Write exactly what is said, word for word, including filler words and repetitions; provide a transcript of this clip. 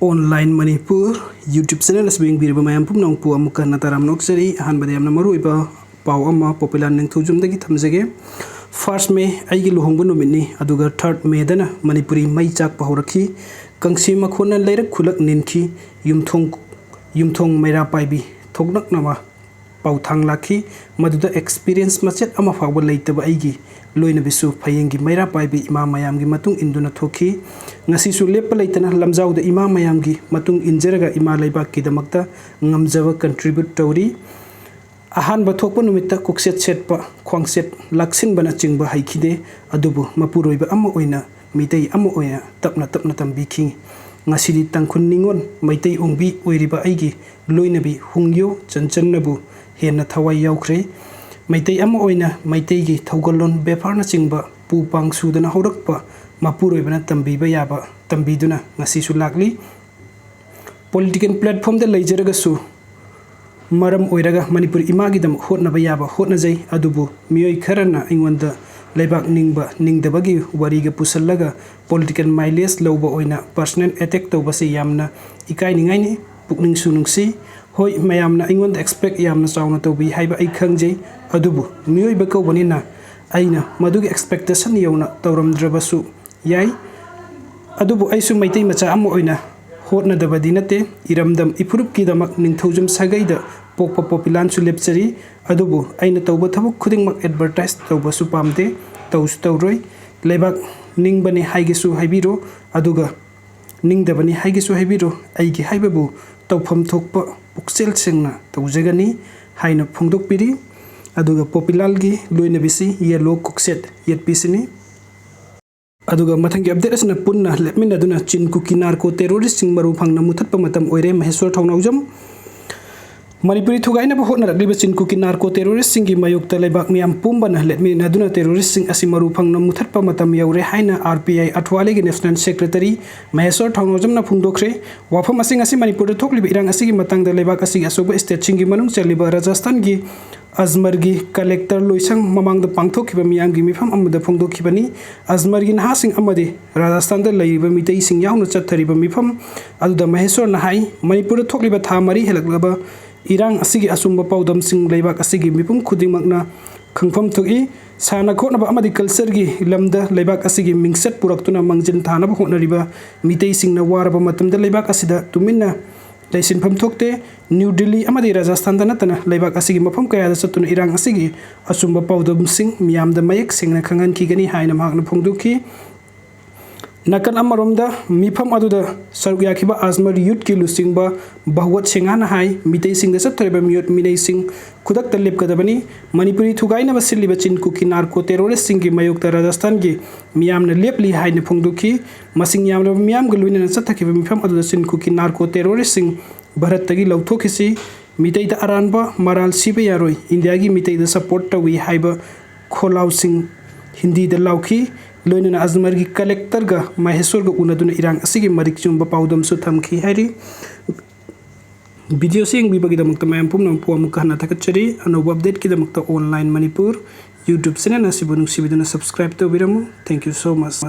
Online Manipur YouTube channel ꯑꯁꯤꯕꯨ ꯌꯦꯡꯕꯤꯔꯤꯕ ꯃꯌꯥꯝ ꯄꯨꯝꯅꯃꯛꯄꯨ ꯑꯃꯨꯛꯀ ꯍꯟꯅ ꯇꯔꯥꯝꯅ ꯑꯣꯛꯆꯔꯤ꯫ ꯑꯍꯥꯟꯕꯗ ꯌꯥꯝꯅ ꯃꯔꯨꯑꯣꯏꯕ ꯄꯥꯎ ꯑꯃ ꯄꯣꯄꯤꯂꯥꯟ ꯅꯤꯡꯊꯧꯖꯝꯗꯒꯤ ꯊꯝꯖꯒꯦ꯫ First May, ꯑꯩꯒꯤ ꯂꯨꯍꯣꯡꯕ ꯅꯨꯃꯤꯠꯅꯤ, ꯑꯗꯨꯒ third May ꯗꯅ ꯃꯅꯤꯄꯨꯔꯤ ꯃꯩ ꯆꯥꯛꯄ ꯍꯧꯔꯛꯈꯤ꯫ ꯀꯪꯁꯤ ꯃꯈꯣꯟꯅ ꯂꯩꯔꯛ ꯈꯨꯂꯛ ꯅꯤꯟꯈꯤ꯫ ꯌꯨꯝꯊꯣꯡ, ꯌꯨꯝꯊꯣꯡ ꯃꯩꯔꯥ ꯄꯥꯏꯕꯤ ꯊꯣꯛꯂꯛꯅꯕ ꯄꯥꯎꯊꯥꯡ ꯂꯥꯛꯈꯤ꯫ ꯃꯗꯨꯗ experience ꯃꯆꯦꯠ ꯑꯃ ꯐꯥꯎꯕ ꯂꯩꯇꯕ ꯑꯩꯒꯤ ꯂꯣꯏꯅꯕꯤꯁꯨ ꯐꯌꯦꯡꯒꯤ ꯃꯩꯔꯥ ꯄꯥꯏꯕꯤ ꯏꯃꯥ ꯃꯌꯥꯝꯒꯤ ꯃꯇꯨꯡ ꯏꯟꯗꯨꯅ ꯊꯣꯛꯈꯤ꯫ ꯉꯁꯤꯁꯨ ꯂꯦꯞꯄ ꯂꯩꯇꯅ ꯂꯝꯖꯥꯎꯗ ꯏꯃꯥ ꯃꯌꯥꯝꯒꯤ ꯃꯇꯨꯡ ꯏꯟꯖꯔꯒ ꯏꯃꯥ ꯂꯩꯕꯥꯛꯀꯤꯗꯃꯛꯇ ꯉꯝꯖꯕ contribute ꯇꯧꯔꯤ꯫ ꯑꯍꯥꯟꯕ ꯊꯣꯛꯄ ꯅꯨꯃꯤꯠꯇ ꯀꯣꯛꯆꯦꯠ ꯁꯦꯠꯄ, ꯈ꯭ꯋꯥꯡꯆꯦꯠ ꯂꯥꯛꯁꯤꯟꯕꯅꯆꯤꯡꯕ ꯍꯩꯈꯤꯗꯦ, ꯑꯗꯨꯕꯨ ꯃꯄꯨꯔꯣꯏꯕ ꯑꯃ ꯑꯣꯏꯅ, ꯃꯤꯇꯩ ꯑꯃ ꯑꯣꯏꯅ ꯇꯞꯅ ꯇꯞꯅ ꯇꯝꯕꯤꯈꯤ꯫ ꯉꯁꯤꯗꯤ ꯇꯥꯡꯈꯨꯜ ꯅꯤꯉꯣꯜ ꯃꯩꯇꯩ ꯑꯣꯡꯕꯤ ꯑꯣꯏꯔꯤꯕ ꯑꯩꯒꯤ ꯂꯣꯏꯅꯕꯤ ꯍꯨꯡꯌꯣ ꯆꯟꯆꯟꯅꯕꯨ ꯍꯦꯟꯅ ꯊꯋꯥꯏ ꯌꯥꯎꯈ꯭ꯔꯦ꯫ ꯃꯩꯇꯩ ꯑꯃ ꯑꯣꯏꯅ ꯃꯩꯇꯩꯒꯤ ꯊꯧꯒꯜꯂꯣꯟ ꯕꯦꯄꯥꯔꯅꯆꯤꯡꯕ ꯄꯨ ꯄꯥꯡ ꯁꯨꯗꯅ ꯍꯧꯔꯛꯄ ꯃꯄꯨꯔꯣꯏꯕꯅ ꯇꯝꯕꯤꯕ ꯌꯥꯕ ꯇꯝꯕꯤꯗꯨꯅ ꯉꯁꯤꯁꯨ ꯂꯥꯛꯂꯤ꯫ Political platform ꯗ ꯂꯩꯖꯔꯒꯁꯨ ꯃꯔꯝ ꯑꯣꯏꯔꯒ ꯃꯅꯤꯄꯨꯔ ꯏꯃꯥꯒꯤꯗꯃꯛ ꯍꯣꯠꯅꯕ ꯌꯥꯕ ꯍꯣꯠꯅꯖꯩ, ꯑꯗꯨꯕꯨ ꯃꯤꯑꯣꯏ ꯈꯔꯅ ꯑꯩꯉꯣꯟꯗ ꯂꯩꯕꯥꯛ ꯅꯤꯡꯕ ꯅꯤꯡꯗꯕꯒꯤ ꯋꯥꯔꯤꯒ ꯄꯨꯁꯜꯂꯒ political mileage ꯂꯧꯕ ꯑꯣꯏꯅ personal attack ꯇꯧꯕꯁꯤ ꯌꯥꯝꯅ ꯏꯀꯥꯏꯅꯤꯡꯉꯥꯏꯅꯤ, ꯄꯨꯛꯅꯤꯡꯁꯨ ꯅꯨꯡꯁꯤ꯫ ꯍꯣꯏ, ꯃꯌꯥꯝꯅ ꯑꯩꯉꯣꯟꯗ expect ꯌꯥꯝꯅ ꯆꯥꯎꯅ ꯇꯧꯕꯤ ꯍꯥꯏꯕ ꯑꯩ ꯈꯪꯖꯩ, ꯑꯗꯨꯕꯨ ꯃꯤꯑꯣꯏꯕ ꯀꯧꯕꯅꯤꯅ ꯑꯩꯅ ꯃꯗꯨꯒꯤ expectation ꯌꯧꯅ ꯇꯧꯔꯝꯗ꯭ꯔꯕꯁꯨ ꯌꯥꯏ꯫ ꯑꯗꯨꯕꯨ ꯑꯩꯁꯨ ꯃꯩꯇꯩ ꯃꯆꯥ ꯑꯃ ꯑꯣꯏꯅ ꯍꯣꯠꯅꯗꯕꯗꯤ ꯅꯠꯇꯦ꯫ ꯏꯔꯝꯗꯝ ꯏꯐꯨꯔꯨꯞꯀꯤꯗꯃꯛ ꯅꯤꯡꯊꯧꯖꯝ ꯁꯥꯒꯩꯗ ꯄꯣꯛꯄ ꯄꯣꯄꯤꯂꯥꯟꯁꯨ ꯂꯦꯞꯆꯔꯤ꯫ ꯑꯗꯨꯕꯨ ꯑꯩꯅ ꯇꯧꯕ ꯊꯕꯛ ꯈꯨꯗꯤꯡꯃꯛ advertise ꯇꯧꯕꯁꯨ ꯄꯥꯝꯗꯦ, ꯇꯧꯁꯨ ꯇꯧꯔꯣꯏ꯫ ꯂꯩꯕꯥꯛ ꯅꯤꯡꯕꯅꯤ ꯍꯥꯏꯒꯦꯁꯨ ꯍꯥꯏꯕꯤꯔꯣ, ꯑꯗꯨꯒ ꯅꯤꯡꯗꯕꯅꯤ ꯍꯥꯏꯒꯦꯁꯨ ꯍꯥꯏꯕꯤꯔꯣ, ꯑꯩꯒꯤ ꯍꯥꯏꯕꯕꯨ ꯇꯧꯐꯝ ꯊꯣꯛꯄ ꯄꯨꯛꯆꯦꯜ ꯁꯦꯡꯅ ꯇꯧꯖꯒꯅꯤ ꯍꯥꯏꯅ ꯐꯣꯡꯗꯣꯛꯄꯤꯔꯤ꯫ ꯑꯗꯨꯒ ꯄꯣꯄꯤꯂꯥꯜꯒꯤ ꯂꯣꯏꯅꯕꯤꯁꯤ yellow ꯀꯣꯛꯆꯦꯠ ꯌꯦꯠꯄꯤꯁꯤꯅꯤ꯫ ꯑꯗꯨꯒ ꯃꯊꯪꯒꯤ update ꯑꯁꯤꯅ ꯄꯨꯟꯅ ꯂꯦꯞꯃꯤꯟꯅꯗꯨꯅ ꯆꯤꯟ ꯀꯨꯀꯤ narco terrorist ꯁꯤꯡ ꯃꯔꯨ ꯐꯪꯅ ꯃꯨꯊꯠꯄ ꯃꯇꯝ ꯑꯣꯏꯔꯦ, ꯃꯍꯦꯁ꯭ꯋꯔ ꯊꯧꯅꯥꯎꯖꯝ꯫ ꯃꯅꯤꯄꯨꯔꯤ ꯊꯨꯒꯥꯏꯅꯕ ꯍꯣꯠꯅꯔꯛꯂꯤꯕ ꯆꯤꯟ ꯀꯨꯀꯤ narco terrorist ꯁꯤꯡꯒꯤ ꯃꯥꯌꯣꯛꯇ ꯂꯩꯕꯥꯛ ꯃꯤꯌꯥꯝ ꯄꯨꯝꯕꯅ ꯂꯦꯞꯃꯤꯟꯅꯗꯨꯅ terrorist ꯁꯤꯡ ꯑꯁꯤ ꯃꯔꯨ ꯐꯪꯅ ꯃꯨꯊꯠꯄ ꯃꯇꯝ ꯌꯧꯔꯦ ꯍꯥꯏꯅ R P I ꯑꯊꯋꯥꯂꯦꯒꯤ national secretary ꯃꯍꯦꯁ꯭ꯋꯔ ꯊꯧꯅꯥꯎꯖꯝꯅ ꯐꯣꯡꯗꯣꯛꯈ꯭ꯔꯦ꯫ ꯋꯥꯐꯝ ꯑꯁꯤ ꯉꯁꯤ ꯃꯅꯤꯄꯨꯔꯗ ꯊꯣꯛꯂꯤꯕ ꯏꯔꯥꯡ ꯑꯁꯤꯒꯤ ꯃꯇꯥꯡꯗ ꯂꯩꯕꯥꯛ ꯑꯁꯤꯒꯤ ꯑꯆꯧꯕ state ꯁꯤꯡꯒꯤ ꯃꯅꯨꯡ ꯆꯜꯂꯤꯕ ꯔꯥꯖꯁꯊꯥꯟꯒꯤ ꯑꯖꯃꯔꯒꯤ ꯀꯂꯦꯛꯇꯔ ꯂꯣꯏꯁꯪ ꯃꯃꯥꯡꯗ ꯄꯥꯡꯊꯣꯛꯈꯤꯕ ꯃꯤꯌꯥꯝꯒꯤ ꯃꯤꯐꯝ ꯑꯃꯗ ꯐꯣꯡꯗꯣꯛꯈꯤꯕꯅꯤ꯫ ꯑꯖꯃꯔꯒꯤ ꯅꯍꯥꯁꯤꯡ ꯑꯃꯗꯤ ꯔꯥꯖꯁꯊꯥꯟꯗ ꯂꯩꯔꯤꯕ ꯃꯤꯇꯩꯁꯤꯡ ꯌꯥꯎꯅ ꯆꯠꯊꯔꯤꯕ ꯃꯤꯐꯝ ꯑꯗꯨꯗ ꯃꯍꯦꯁꯣꯔꯅ ꯍꯥꯏ, ꯃꯅꯤꯄꯨꯔꯗ ꯊꯣꯛꯂꯤꯕ ꯊꯥ ꯃꯔꯤ ꯍꯦꯜꯂꯛꯂꯕ ꯏꯔꯥꯡ ꯑꯁꯤꯒꯤ ꯑꯆꯨꯝꯕ ꯄꯥꯎꯗꯝꯁꯤꯡ ꯂꯩꯕꯥꯛ ꯑꯁꯤꯒꯤ ꯃꯤꯄꯨꯝ ꯈꯨꯗꯤꯡꯃꯛꯅ ꯈꯪꯐꯝ ꯊꯣꯛꯏ꯫ ꯁꯥꯟꯅ ꯈꯣꯠꯅꯕ ꯑꯃꯗꯤ ꯀꯜꯆꯔꯒꯤ ꯂꯝꯗ ꯂꯩꯕꯥꯛ ꯑꯁꯤꯒꯤ ꯃꯤꯡꯆꯠ ꯄꯨꯔꯛꯇꯨꯅ ꯃꯥꯡꯖꯤꯜ ꯊꯥꯅꯕ ꯍꯣꯠꯅꯔꯤꯕ ꯃꯤꯇꯩꯁꯤꯡꯅ ꯋꯥꯔꯕ ꯃꯇꯝꯗ ꯂꯩꯕꯥꯛ ꯑꯁꯤꯗ ꯇꯨꯃꯤꯟꯅ ꯂꯩꯁꯤꯟꯐꯝ ꯊꯣꯛꯇꯦ꯫ ꯅ꯭ꯌꯨ ꯗꯤꯜꯂꯤ ꯑꯃꯗꯤ ꯔꯥꯖꯁꯊꯥꯟꯗ ꯅꯠꯇꯅ ꯂꯩꯕꯥꯛ ꯑꯁꯤꯒꯤ ꯃꯐꯝ ꯀꯌꯥꯗ ꯆꯠꯇꯨꯅ ꯏꯔꯥꯡ ꯑꯁꯤꯒꯤ ꯑꯆꯨꯝꯕ ꯄꯥꯎꯗꯝꯁꯤꯡ ꯃꯤꯌꯥꯝꯗ ꯃꯌꯦꯛ ꯁꯦꯡꯅ ꯈꯪꯍꯟꯈꯤꯒꯅꯤ ꯍꯥꯏꯅ ꯃꯍꯥꯛꯅ ꯐꯣꯡꯗꯣꯛꯈꯤ꯫ ꯅꯥꯀꯜ ꯑꯃꯔꯣꯝꯗ, ꯃꯤꯐꯝ ꯑꯗꯨꯗ ꯁꯔꯨꯛ ꯌꯥꯈꯤꯕ ꯑꯖꯃꯔ ꯌꯨꯠꯀꯤ ꯂꯨꯆꯤꯡꯕ ꯚꯒꯋꯠ ꯁꯤꯡꯍꯅ ꯍꯥꯏ, ꯃꯤꯇꯩꯁꯤꯡꯗ ꯆꯠꯊꯔꯤꯕ ꯃꯤꯑꯣꯠ ꯃꯤꯅꯩꯁꯤꯡ ꯈꯨꯗꯛꯇ ꯂꯦꯞꯀꯗꯕꯅꯤ꯫ ꯃꯅꯤꯄꯨꯔꯤ ꯊꯨꯒꯥꯏꯅꯕ ꯁꯤꯜꯂꯤꯕ ꯆꯤꯟ ꯀꯨꯀꯤ ꯅꯥꯔꯀꯣ ꯇꯦꯔꯣꯔꯤꯁꯁꯤꯡꯒꯤ ꯃꯥꯌꯣꯛꯇ ꯔꯥꯖꯁꯊꯥꯟꯒꯤ ꯃꯤꯌꯥꯝꯅ ꯂꯦꯞꯂꯤ ꯍꯥꯏꯅ ꯐꯣꯡꯗꯣꯛꯈꯤ꯫ ꯃꯁꯤꯡ ꯌꯥꯝꯂꯕ ꯃꯤꯌꯥꯝꯒ ꯂꯣꯏꯅꯅ ꯆꯠꯊꯈꯤꯕ ꯃꯤꯐꯝ ꯑꯗꯨꯗ ꯆꯤꯟ ꯀꯨꯀꯤ ꯅꯥꯔꯀꯣ ꯇꯦꯔꯣꯔꯤꯁꯁꯤꯡ ꯚꯥꯔꯠꯇꯒꯤ ꯂꯧꯊꯣꯛꯈꯤꯁꯤ꯫ ꯃꯤꯇꯩꯗ ꯑꯔꯥꯟꯕ ꯃꯔꯥꯜ ꯁꯤꯕ ꯌꯥꯔꯣꯏ꯫ ꯏꯟꯗꯤꯌꯥꯒꯤ ꯃꯤꯇꯩꯗ ꯁꯄꯣꯔꯠ ꯇꯧꯏ ꯍꯥꯏꯕ ꯈꯣꯜꯂꯥꯎꯁꯤꯡ ꯍꯤꯟꯗꯤꯗ ꯂꯥꯎꯈꯤ꯫ ꯂꯣꯏꯅꯅ ꯑꯖꯃꯔꯒꯤ ꯀꯂꯦꯛꯇꯔꯒ ꯃꯍꯦꯁꯣꯔꯒ ꯎꯅꯗꯨꯅ ꯏꯔꯥꯡ ꯑꯁꯤꯒꯤ ꯃꯔꯤꯛ ꯆꯨꯝꯕ ꯄꯥꯎꯗꯝꯁꯨ ꯊꯝꯈꯤ ꯍꯥꯏꯔꯤ꯫ ꯚꯤꯗꯤꯑꯣꯁꯤ ꯌꯦꯡꯕꯤꯕꯒꯤꯗꯃꯛꯇ ꯃꯌꯥꯝ ꯄꯨꯝꯅꯃꯛꯄꯨ ꯑꯃꯨꯛꯀ ꯍꯟꯅ ꯊꯥꯒꯠꯆꯔꯤ꯫ ꯑꯅꯧꯕ ꯑꯞꯗꯦꯠꯀꯤꯗꯃꯛꯇ Online Manipur YouTube channel ꯑꯁꯤꯕꯨ ꯅꯨꯡꯁꯤꯕꯤꯗꯨꯅ subscribe ꯇꯧꯕꯤꯔꯝꯃꯨ꯫ Thank you so much꯫